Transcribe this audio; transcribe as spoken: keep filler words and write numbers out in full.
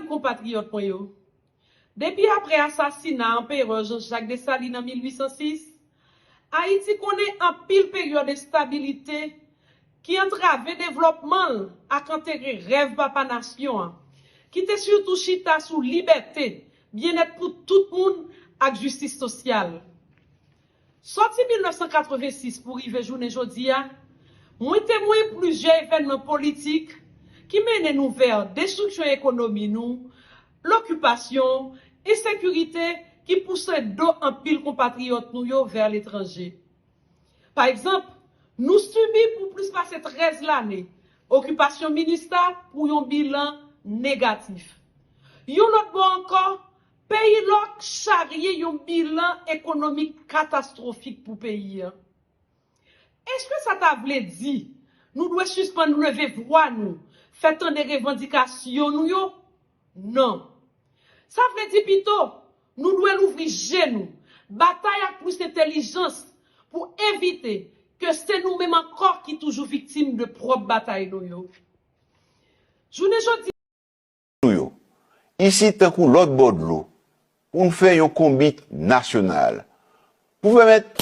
Konpatriyòt mwen yo, depi apre asasina Anperè Jean-Jacques Dessalines an mil uit san sis, Ayiti konnen anpil peryòd enstabilite ki antrave devlòpman l ak antere rèv papa nasyon an, ki te sitou chita sou libète, byennèt pou tout moun ak jistis sosyal. Sòti mil nèf san katrevensis pou rive jounen jodi a, mwen temwen plizyè evènman politik ki mennen nou vè destriksyon ekonomi nou, lokipasyon, ensekirite ki pouse do anpil konpatriyòt nou yo vè letranje. Pa egzanp, nou sibi pou plis pase trèz lane okipasyon Minista pou yon bilan negatif. Yon lòt bò ankò, peyi lòk charye yon bilan ekonomik katastwofik pou peyi a. Èske sa ta vle di nou dwe sispann leve vwa nou, fè tande revandikasyon nou yo? Non. Sa vle di pito, nou dwe louvri je nou, batay ak plis entèlijans pou evite ke se nou menm ankò ki toujou viktim de pwòp batay nou yo. Jounen jodi nou yo, isi tankou lòt bò dlo, pou n fè yon konbit nasyonal, pou pèmèt